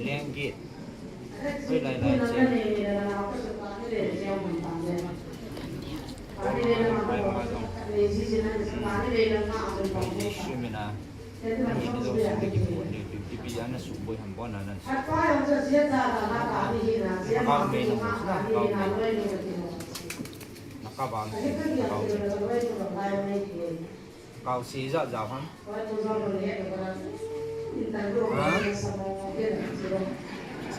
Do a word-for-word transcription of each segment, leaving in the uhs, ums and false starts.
Leng gate. Hoi lai lai che. Hoi lai lai jong. Hoi lai sumina. Ni ni jong sum ki pon ni. Ipi ana suboi ham bon anan. Kau me na mo sina kau me. Naka bang se kau me. Kau si ja ja ham. Ha?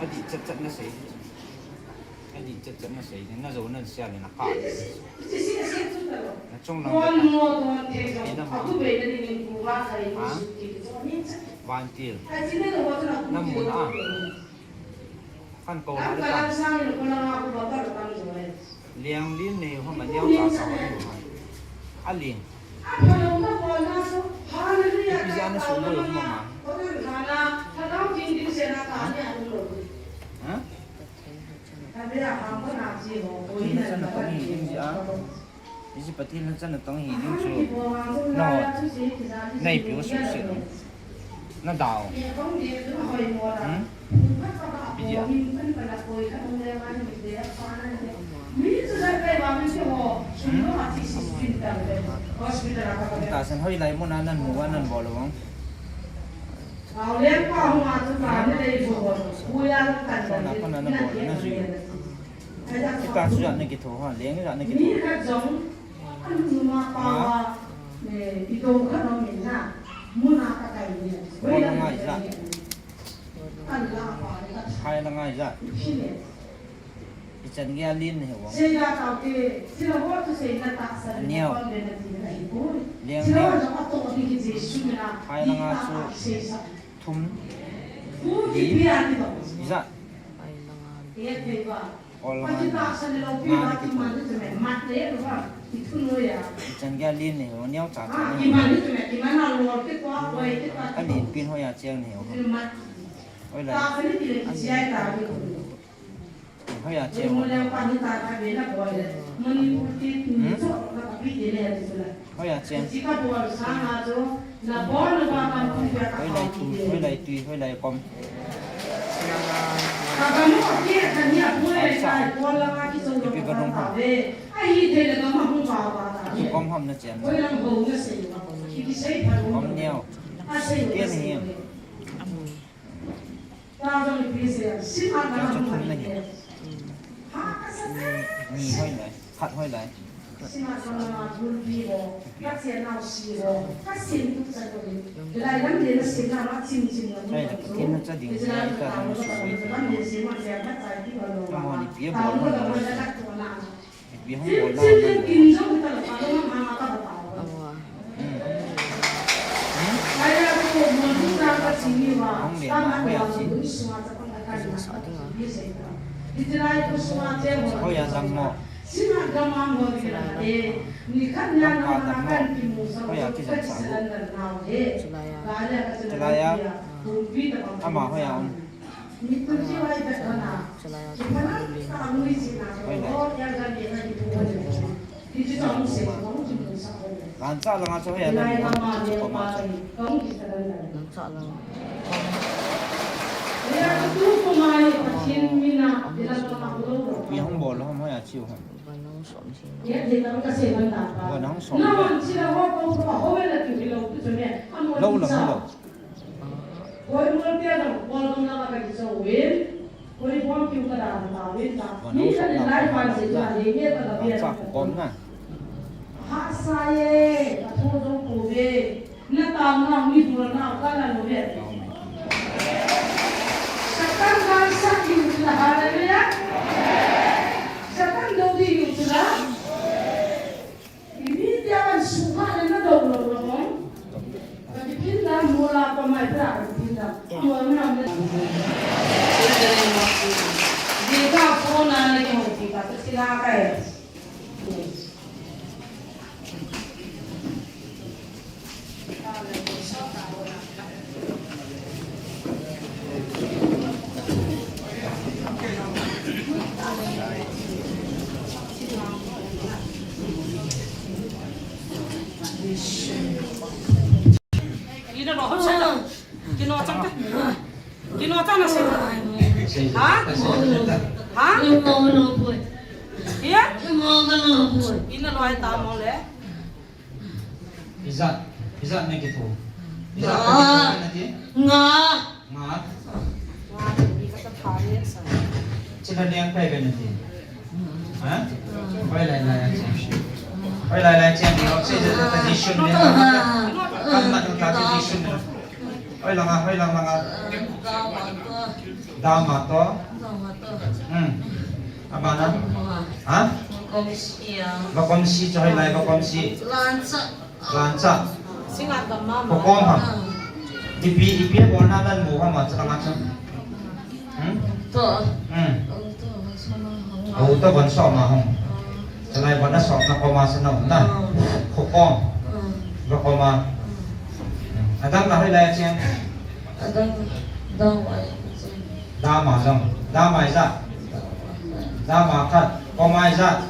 Adih chat chat na sei. Adih chat chat na sei. Na jo na sia le na ka. Na chung lang ka. Ina ma. Ha? Vantil. Na mun a. Kan ko la le ta. Liang lin nei ho ma liang ta sa ho ma. A ling. Ipi ja na sum bo ho ma. Ha? Ina sa na pa ni ling ja. Isi Pathen lhacha natong hi ding chu. Na hot. Na ipi u suse. Na dau. Hmm? Ipi dia? Hmm? Tahsan hoilai mun a nan mu a nan bol u vang. Chuna pa na na bol na jui. Kita chu jat na kitho ha, leng jat na kitho. Ha? Bol na ngai jat. Khai la ngai jat. Ichan gei a lin na hi vang. Neo. Leng neo. Khai la nga chu thum. Li. Ijat. Ol nga na. Nga na kipun. Ichan gei a lin na hi vang, neo cha cha na hi vang. Alin pin hoiya cheng na hi vang. Hoilai. Hoiya cheng. Hmm? Hoiya cheng. Hoilai tui, hoilai tui, hoilai kom. Ai sa. Ipi vanung ham. Ipi kom ham na chen. Kom neo. Ken hi. Kya cha thum na hi. Ni hoilai. Khat hoilai. Hoilai, Pathen na cha ding ni ta na su ni. Amoni pi a bol na. Ipi hung bol na hung bol. Hmm. Hmm? Hung le ma hoiya chi. Hoiya dang mo. Dang ka dang mo. Hoiya kijang sa mo. Chulaiya. Ama hoiya um. Hoilai. Lancha langa chu hoiya nan mo chu chu koma chu. Lancha lang. Ipi hung bol ham hoiya chiu ham. Van hung som. Lou lang lou. Koi bom kiu ka da na ta ve ta. Ni ka ni lai ban se ta de ye ta da ve. Sa ko kom na. Ha sa ye, ka tho jong ko ve. Na ta na ni bu na ka na lo ve. Satan na sa ki na, hallelujah. Satan do di yu la. Ibi tia kan suha le na do lo lo mo. Ka kiphin da mo la pa mai pra ka kiphin da. Mo na mo. Di ka phone na le ki ho ti ka sila ka e. Kino chang te. Kino chang na se. Ha? Ha? Iya? Ina loi ta mo le. Ijat, ijat na kitho. Ijat na kitho na ti? Nga. Nga. Nga ni ka ta pha ye sa. Chila niang pai ve na ti. Ha? Hoi lai lai a chang. Hoi lai lai chang ni, hoi se je ta position ni. Kan ma ta position ni. Hoi langa, hoi lang langa. Dama to. Hmm. Abana? Ha? Vakomsi chu hoi lai, vakomsi. Lancha. Lancha. Singa gamma. Kokom ha. Ipi, ipi bona dan mo ha ma cha ma cha. Hmm? To. Hmm. Au to bon so ma hong. Chalai bona so na koma sa na na. Kokom. Vakoma. Adang na hoi lai chen. Adang, dang ai. Dama jong. Dama ijat. Dama khat. Koma ijat.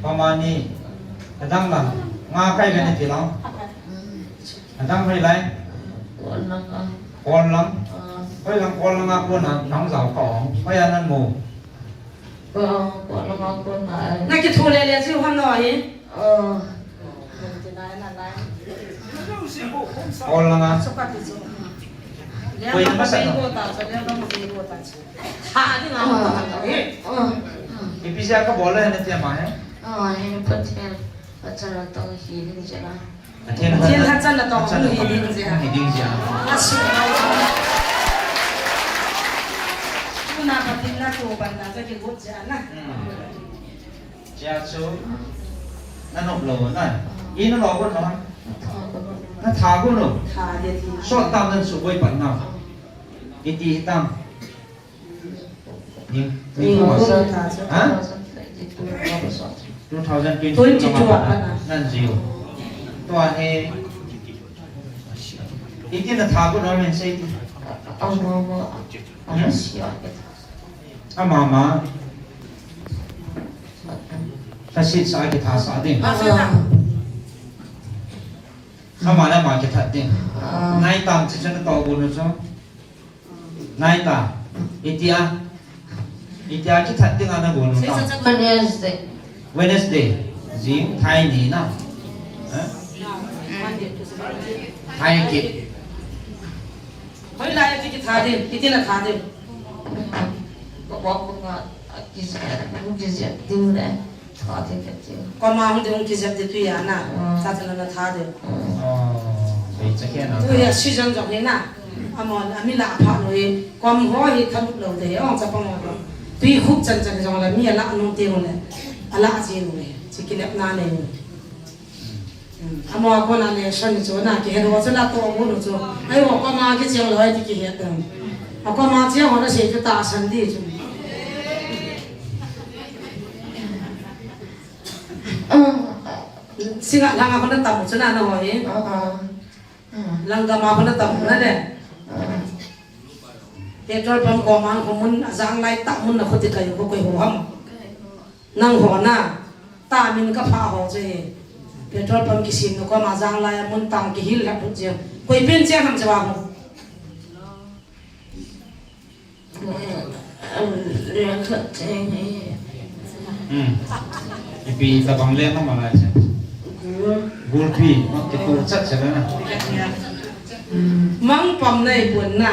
Koma ni. Adang lang. Nga kai ve na ti lang. Adang hoi lai. Kon lang a. Kon lang. Hoi lang kon lang a kon a nang jao ka ong. Hoi a nan mo. Kon, kon lang a kon a. Na kitho le le si hon no hi. Kon lang a. Koi na masa no. Ha, ni nga mo ta he. Ipi sia ka bol le na ti ma he. Ah, he Pathen. Pathen a tong hi ding jia. Pathen, Pathen hachan a tong hi ding jia. Hi ding jia. Asu. Tuna Pathen na to ban na ja ki got jia na. Hmm. Jia chu na nop lo na. I na lo ko na. Na tha ko no. Tha de ti. So tam nan su koi pan na. Iti tam. Ni, ni, ni, ha? Two thousand twenty-two a pat na. Nan jiu. Tua hi. Iti na tha ko na men sei ti. Ama, ama. Ama, ama. Kasi sa kita sa din. Ama na ma kita din. Nai tam si sa na to ko no so. Nai ta. Itia. Itia kithat ding a na bol ta. Wednesday. Wednesday. Jing thai ni na. Eh? Thai ki. Hoi lai ki kithat ding, kiti na tha ding. Ko ko ko nga ki ki ding le. Koma hung ding hung kijep ding tui a na. Sa chana na tha ding. Tui a season jong hi na. Amon, ami la pha lo hi. Kom ho hi tha lo de. Ong chapang ho. Tui khup chan chan jong la mi ala nung te ho le. Ala ji ho le. Chi kinep na ne ho. Amo a kona le son chu na kihe ro chu la to mu chu. Ai ho koma kicheng lo ai ti kihe tang. A koma cheng ho na se chu ta san di chu. Singa langa kona tam chu na na ho hi. Langama kona tam na le. Petrol pump koma ko mun ajang lai ta mun na khuti kai ko koi ho ham. Nang ho na, ta min ka pha ho che. Petrol pump kisim na koma jang lai mun tang kihil la put je. Koi pen che ham che wa ho. Hmm. Ipi tabang le ma ma lai che. Gulpi, ma ki tu chat che na. Mang pam nei pun na.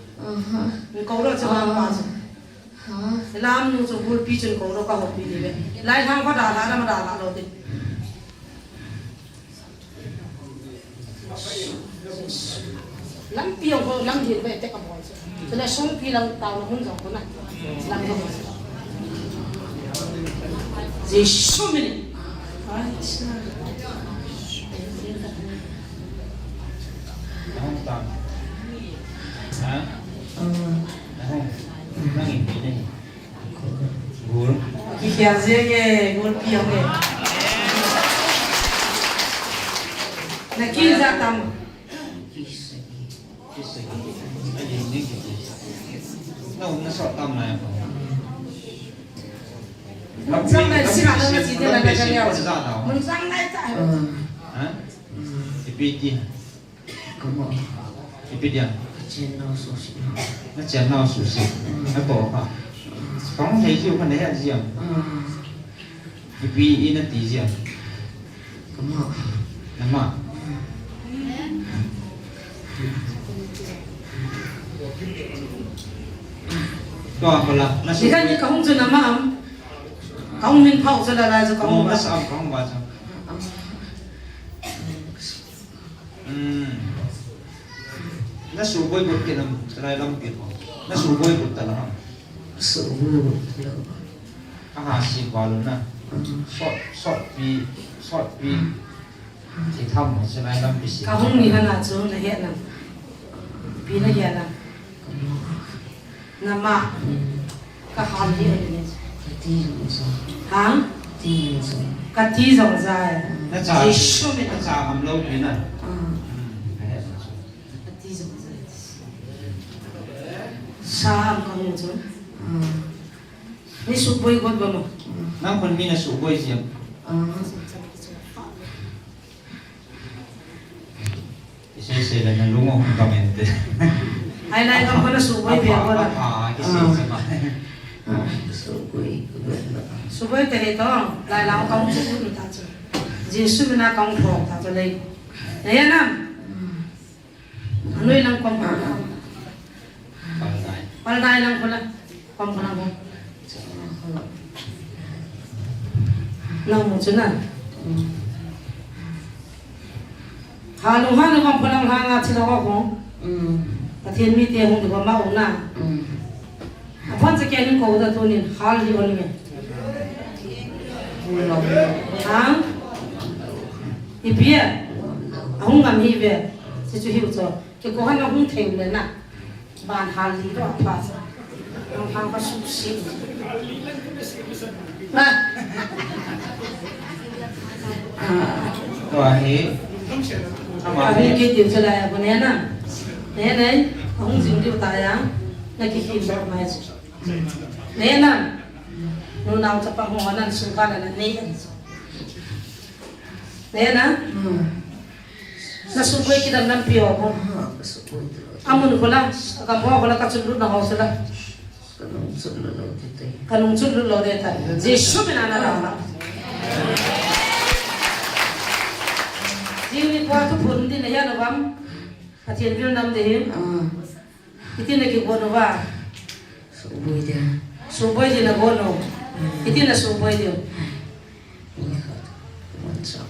Aha. Ni ko lo cha ba pa cha. Ha. Lam nu chu gulpi chun ko lo ka hopi ni ve. Lai thang ko da da da ma da da lo ti. Lampi jong ko lam din ve te ka bol. Chule songpi lang tao na hun jong ko na. Lam ko. Jesu min in. Nahung tam. Ha? Nahung. Nang in pi ni. Gul. Kikhel jeng e, gulpi jong e. Na kija tam. Kisa. Kisa. Ai, ni kisa. Na um na so tam na ya. Mun sang nai si na na si de na na ka ya. Mun sang nai ta. Ha? Ipi ti. Kamo. Ipi dia? Ka chennau susi. Na chennau susi. Mm. Na to pa. Kong hei jiu ka ne ya jiu. Mm. Ipi ina ti jiu. Kamo. Nama. To pa la. Na si. Ni kan ni ka hung chu nama am. Ka hung min phau chu la la chu ka hung. Na sa am ka hung ba chu. Um. Na suboi got kit nam, chalai lampi ho. Na suboi got ta la ham. Suboi got ta la. Aha, si ba lo na. Mm. Sot, sot pi, sot pi. Mm. Si tham mo, chalai lampi si. Ka hung ni hana chu na he na. Pi na he na. Nama. Ka hal hi ani. Ka ti jong jai. Ha? Ti jong jai. Ka ti jong jai. Na cha. Jesu min. Na cha ham lo pi na. Ah. Hmm. Ka ti jong jai. Sa am ka hung jong. Ah. Ni suboi got ba mo. Nang kon mi na suboi jia. Ah. Isei sei le na lung o ka men te. Ai lai kam ko na suboi be ko na. Ah, kisei sei ma. Ah, suboi ko na. Suboi te he to, lai lang kam chu ta chu. Jesu mina kam pho ta chu le. Ne na. Anoi lang kom. Pal dai. Pal dai lang kola. Kom kola kom. Nang mu chu na. Ha lu ha lu kom kola ha nga chi lo ko. Mm. Pathen mi te hung ko ma u na. Mm. Aphan sa kya ni ko da tu ni hal di on me. Ha? Ipi a? Ahung ngam hi ve. Si chu hiu cho. Kei ko han ahung thei le na. Ban hal li lo pa sa. Nang hang ka su si. Na. Tua hi. Tua hi kei tiu chalai a ko ne na. Ne ne. Ahung jing tiu ta ya. Na ki hi lo mai. Ne na. Nu nau chapa ho nan su ka na ne. Ne na. Hmm. Na suboi kidam lampi ho ko. Aha, ka suboi tu. Amun kola, ka mo kola ka chun lut na ho sela. Ka nung chun lut lo te te. Ka nung chun lut lo te ta. Jesu mina na la. Jing ni kwa tu phun din ya no bam. Pathen vil nam de hin. Ah. Iti na kigon uva. Suboi dia. Suboi dia na gon u. Hmm. Iti na suboi dia. Mi khat ka mangcha.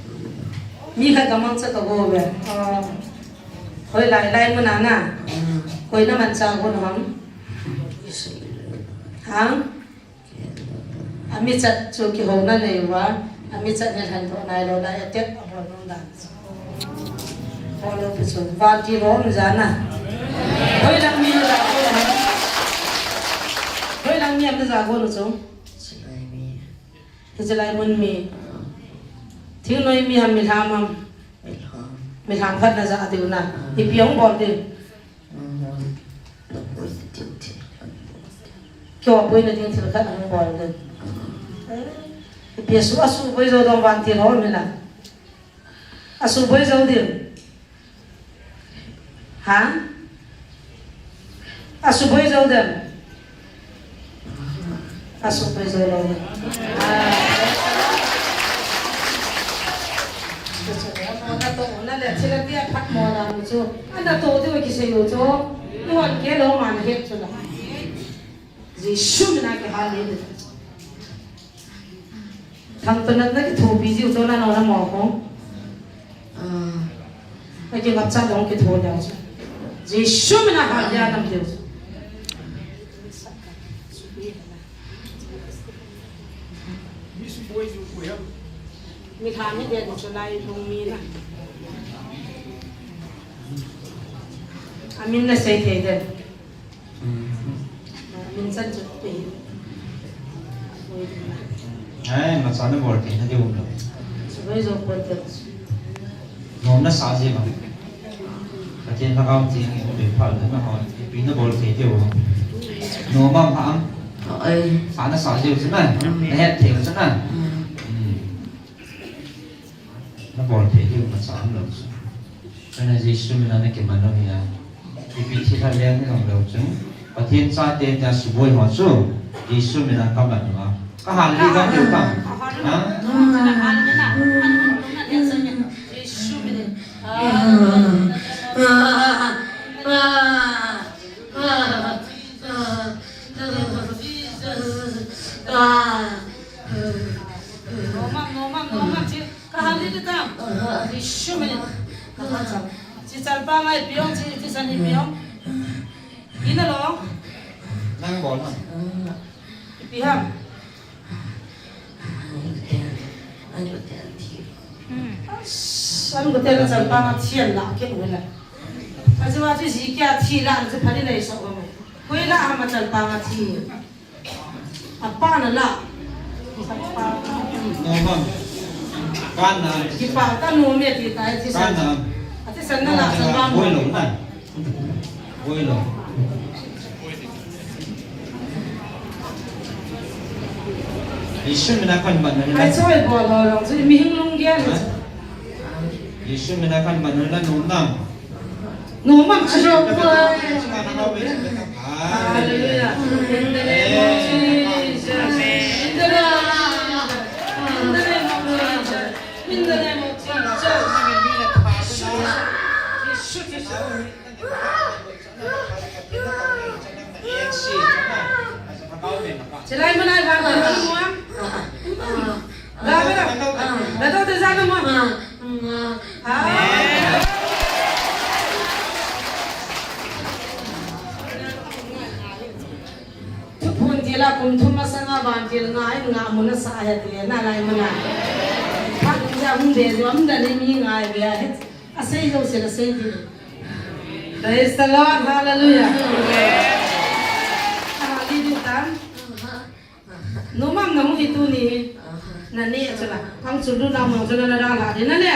Mi khat ka mangcha ka go ve. Ah. Hoi lai lai mun a na. Hmm. Koi na mangcha gon u ham. Sei le. Ha? Amichat chu kihouna nei uva, amichat nilhen doh nai lou lai, atek abol nom dan. Bol lou pi chu, vantil ho um jana. Hoilang mi na ja gon u ham? Hoilang mi am na ja gon u chu? Silai mi. Hiche lai mun mi. Thingnoi mi ham, milham ham. Milham. Milham khat na ja diu na. Ah. Ipi hung bol diu. Ah, kihoupi na ding thil khat hung bol diu. Kihoupi na ding thil khat hung bol diu. Ah. Ipi asu, asu boi jou dong vantil ho mi na. Asu boi jou diu. Ha? Asu boi jou dem. Asu boi jou lou dem. Ana to, ana le, thil atia phat mo la nu chu. Ana to diu kisei u chu. Nuan ke lou man het chu la. Jesu mina kihal le. Thangtoh natna kithopi jiu chu nano namo kho. Ah. Akingapcha dong kitho diu chu. Jesu mina hal dia nam diu chu. Milham hi dia chu lai lung mi na. Amin na sei thei dem. Min chan chu pe. Ai, imacha na bol thei na diu um lou. Chu boi jou pon te. Nom na sa ji ma. Pathen lhagao cheng in um pha lou na ho. Ipi na bol thei diu. Nom am ha am. Ai. Sa na sa ji u chu na. Na het thei u chu na. Hmm. Na bol thei diu imacha um lou chu. Kana Jesu mina na kiman lou hi a. Ipi thilha leng hi jong lou chun. Pathen chate tia suboi ho chu. Jesu mina ka man lou a. Ka hal li ka diu ka. Ha? Jesu mina. Nomam, nomam, nomam, chi. Ka hal li di tam. Jesu mina. Chi chalpang a ipi ong, chi, chi san ipi ong. Ina lo. Nang bol na. Ipi ham. An ko tel chalpang a thi an la ke wala. Achu achu ji kya thi la chu phali nei so ko. Koi la ham chalpang a thi. Apa na la. No, ma'am. Kan na. Kipa ta no me ti ta ti san. Kan na. Ati san na la san ba mo. Boi lou na. Boi lou. Jesu mina kan ban na. Ai choi bol lou lou. Chu mi hing lung gen. Ha? Jesu mina kan ban na no na. No, ma'am, chu jo poi. Hallelujah. In the name of Jesus. In the name, in the name of Jesus. In the name of Jesus. Chelai manai ba, ba, ba, ba. Ga ba da. Ga da, da za na ma. Thuphon til a kum thum masanga vantil nga in nga mun a sa he ti na lai mun a. Phat ja hung be jo am da ni mi ngai be he. A sei jo se la sei ti. Praise the Lord. Hallelujah. Hallelujah. Numam namu hi tuni. Nani achula. Kang chulu na mo chula na ra la di na ne.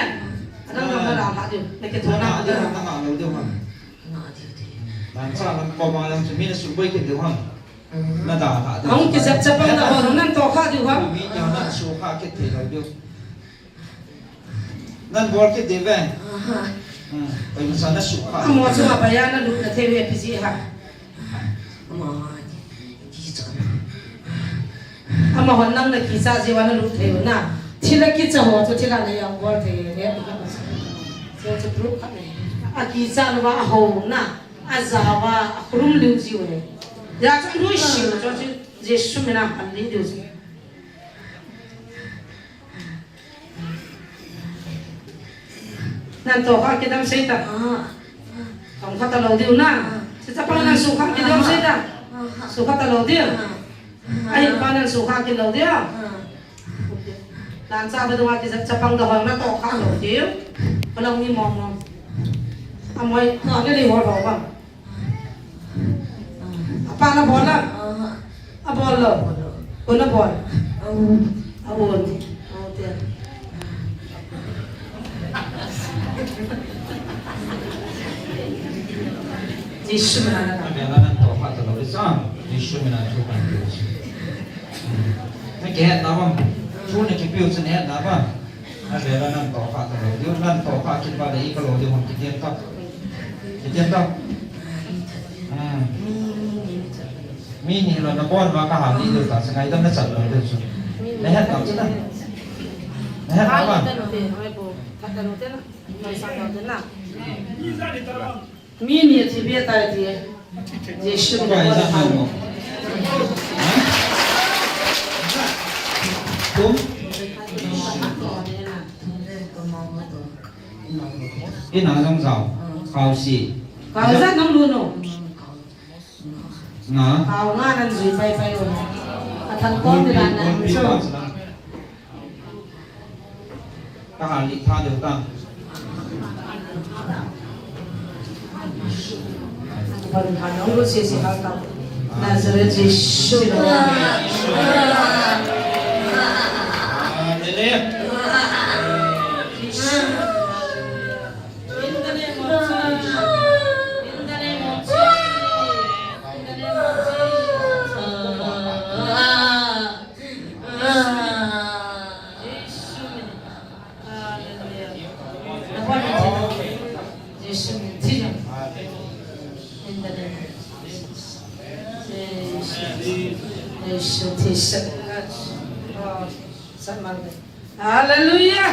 Adang na ra la di. Na ke thona di. Na di di. Nan sa nan ko ma nan chumi na suboi ke di ha. Na da da di. Ang ke jap chapang na ho nan to kha di ha. Mi ya na su kha ke te la di. Nan bol kit diu ve. Aha. Hmm. Oi, masa na su kha. Amo chu ma baya na lut na thei ve pi ji ha. Amo ha. Ki cha. Amo hon nang na kicha ji wa na lut thei na. Thil a kicha ho chu thil a na yang bol thei ve. Chu chu proof kha ne. A kicha na wa a ho na. A ja wa a khrum liu ji ve. Ya chu nu shi chu chu Jesu mina hal li diu ji. Nan to kha kidam sei ta. Tong kha ta lou diu na. Sisa pa nan su kha kidam sei ta. Su kha ta lou diu. Ahi pa nan su kha kit lou diu. Nan sa ba dong a kisa chapang da hong na to kha lou diu. Palong ni mong mong. Amoi, no, ni li ho ho ba. Apa na bol na? Aha. A bol lou. Ko na bol. Au. Abon. Aute. Jesu min a. Abela nan toh kha talou le sa. Jesu min a thu kan pe. Na kihet na bam. Thu na kipe u chu nahet na bam. Abela nan toh kha talou. Diu nan toh kha kit ba le i ka lo diu hon kitiam ta. Kitiam ta. Hmm. Mi ni lo na bon va ka hal ni diu ta, sa ngaidam na chat lo diu chu. Na het na chu na. Na het na ba? Mi ni thi be tai ti. Jesu min a. Tum. Ina jong jao. Kau si. Kau sa nang lu no. Nga. Kau nga nan jui pai pai o. Ka thang kon ti dan nan so. Ka hal li tha deu ta. Ban kha nong lu si si hal ta. Nazareth Jesu. Hallelujah. In the name of Jesus. In the name of Jesus. In the name of Jesus. Hallelujah. Jesus. In the name of Jesus. Jesus. Jesus. Hallelujah.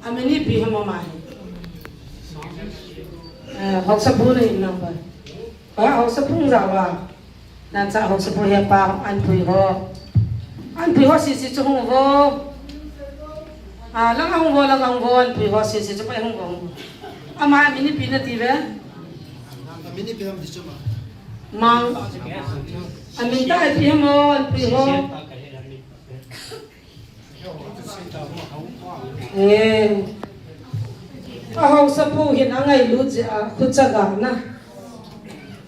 Amin ipi ham ama hi? Eh, haosapu na hin nang ba. Ba haosapu jao ba. Nan cha haosapu he pa Anpui ho. Anpui ho sisi chu hung vo. Ah, lang hung vo, lang hung vo, Anpui ho sisi chu pa hung vo. Ama amin ipi nati ve? Amin ipi ham ti chu ma. Mang. Amin ta ipi ham o, Anpui ho. Eh. A haosapu hin angailut jeh a, khucha ga na.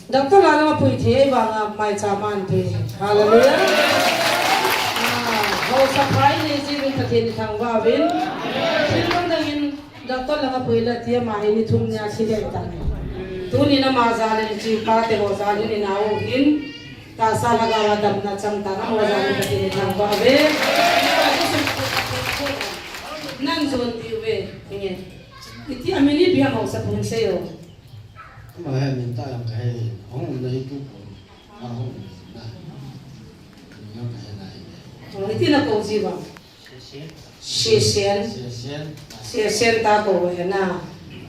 Doctor la na pui thei vang a maicham a Anpui. Hallelujah. Ah, haosa phai nei jeh in Pathen i thangvah uvin. Thil dang dang in Doctor langa pui le tia ama hi ni thum nia thi ding tan. Tuni na ama jal in chi pa te ho jal in i nau hin. Tahsa lhagao a damna chang tan, amaho jal in Pathen i thangvah uve. Nan jon diu ve, inge. Iti amin ipi ham haosapu hin sei o. Ama hi amin tah jong kahe, ahung umna hi tu pon. Ahung umna. Amin jong kahe nai. O, iti na kou ji vang. Sesen. Sesen. Sesen. Sesen ta kou ve na.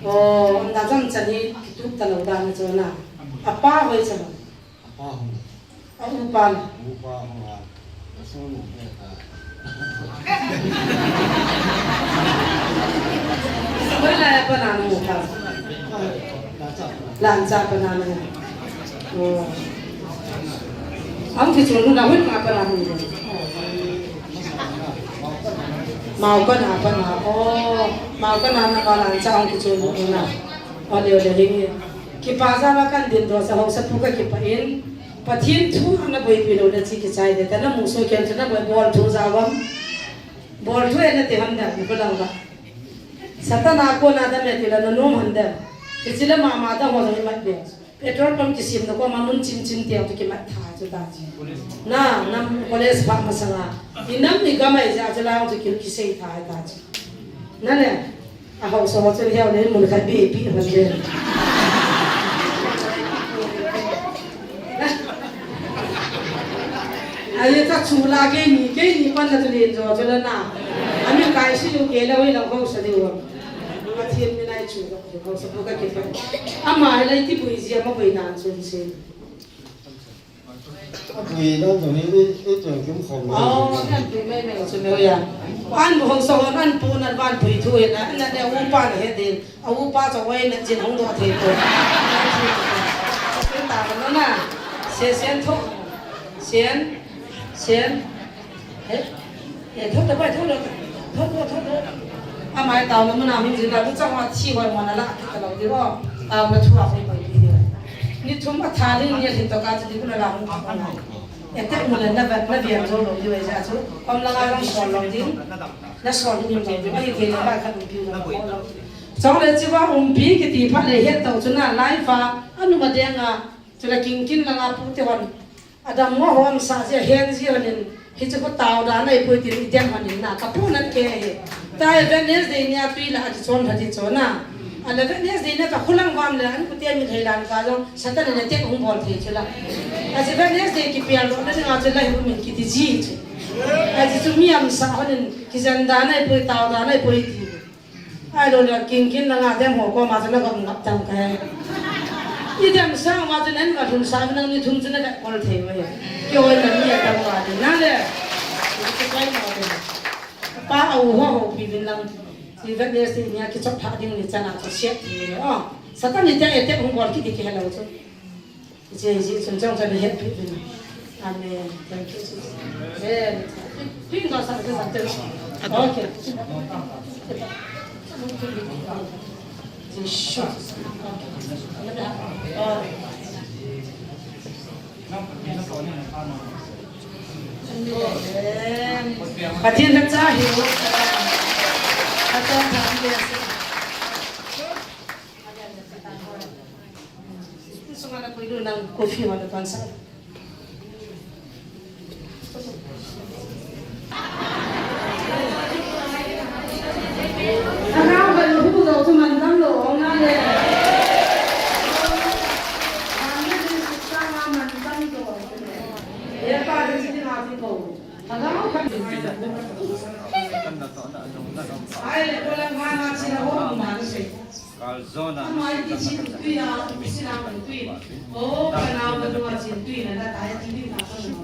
O, anda jam chan hi kitup talou dan chu na. Apa hoi chan. Apa hung. A upa le. Upa hung a. Asun mu he ta. Hoi la ya pa na mu ta. Lancha. Lancha pa na mu. Oh. Ang kichun na hoi ma pa na mu. Mau ka na pa na. Oh. Mau ka na na ka lancha ang kichun na. Ole ole hingi. Kipa jal a kan dingdoh sa haosapu kakipah in. Pathen thu ana boipi lou na chi kichai de, tana muso ken chu na boi bol thu jao am. Bol thu e nati ham da, ni ko lang ba. Satan a kona dam e ti la na nom ham da. Hichi la mama da ho jong imat be. Petrol pump kisim na ko ma mun chim chim tiang chu kimat tha chu ta chi. Na, nam college pha masanga. I nam i gam ai ja chu lang chu ki, kisei tha ta chi. Na le. A haosa ho chun hiau le mun khat be pi hon le. Ai ta chu la keini, keini pan na chu len jo chu la na. Ami kai si lu ke la wei la haosa diu. Pathen min a i chu haosapu kakipah. Ama hi la iti pui ji ama pui nan chu se. Apui dan jong hi, i, i tuang kim khom na. Oh, apui mai mai chu meu ya. An bu hong song an pu nan van pui thu na, na ne upa na he din. A upa chu wai na chin hong do thei ko. Sen ta ba na. Se sen tho. Sen. Sen. Eh. Eh, tho ta ba tho lo. Tho tho tho tho. Amai taona muna hung jin la, bu chang a thi hoi mona la, kita lo di o. Taona thu a hoi hoi di. Ni thum a tha ding ni a hin to ka chu di bu la la hung hung. E te mu le na va, na vian zo lo di wei ja chu. Kom la ga rong sol lo di. Na sol ni lo di. Ai ke la ba ka du di lo. Chong le chi wa umpi kiti pha le het to chu na lai fa. Anu ma deng a. Chu la king kin la nga pu te hon. Adam ngo hom sa je hen ji hon in. Hi chu ko tao da nai pui tin i dem hon in na. Ka pu nan ke he. Tai Wednesday ni a tui la a ti chon ha ti chon na. A le Wednesday ni ka khulang vam le an ku te mi thei lan ka jong. Satan ne te hung bol thei chu la. A ji Wednesday ki pial lo na nga chu la hi min kiti ji chu. A ji chu mi am sa hon in ki jan da nai pui tao da nai pui ti. Ai lo le king kin la nga dem ho ko ma chu na gam ngap tang kai. I dem sang ma chu nen ma thum sa nang ni thum chu na ka kol thei mai. Ki oi na ni a tam ma de na le. Ki kai ma de. Pa au ho ho pi bin lang. Si vet ne si nia ki chop pha ding ni chana chu siat ni. Oh. Satan ni te e te hung bol ki di ki hello chu. Jesu chun chang chan het pi pi. Amen. Thank you, Jesus. Amen. Pi, pi, no, sa, sa, sa, sa. Okay. Jesu. Amen. Pathen na cha hi. Pathen na cha hi. Sunga na pui du nang coffee wala tuan sa. Ana ba lu hu do tu man dam lo ong na le. Ana ni su sa ma man dam lo. E pa de si na ti ko. Ana ka. Ai le ko la ma na si na ho ma na se. Kalzona. Amai ti chin tui a, chin a tui. O, kana ma dua chin tui na na tai ti ni na sa no.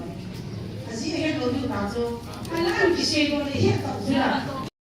Aji he lo ni na so. Ana ki se lo ni he ta ju la.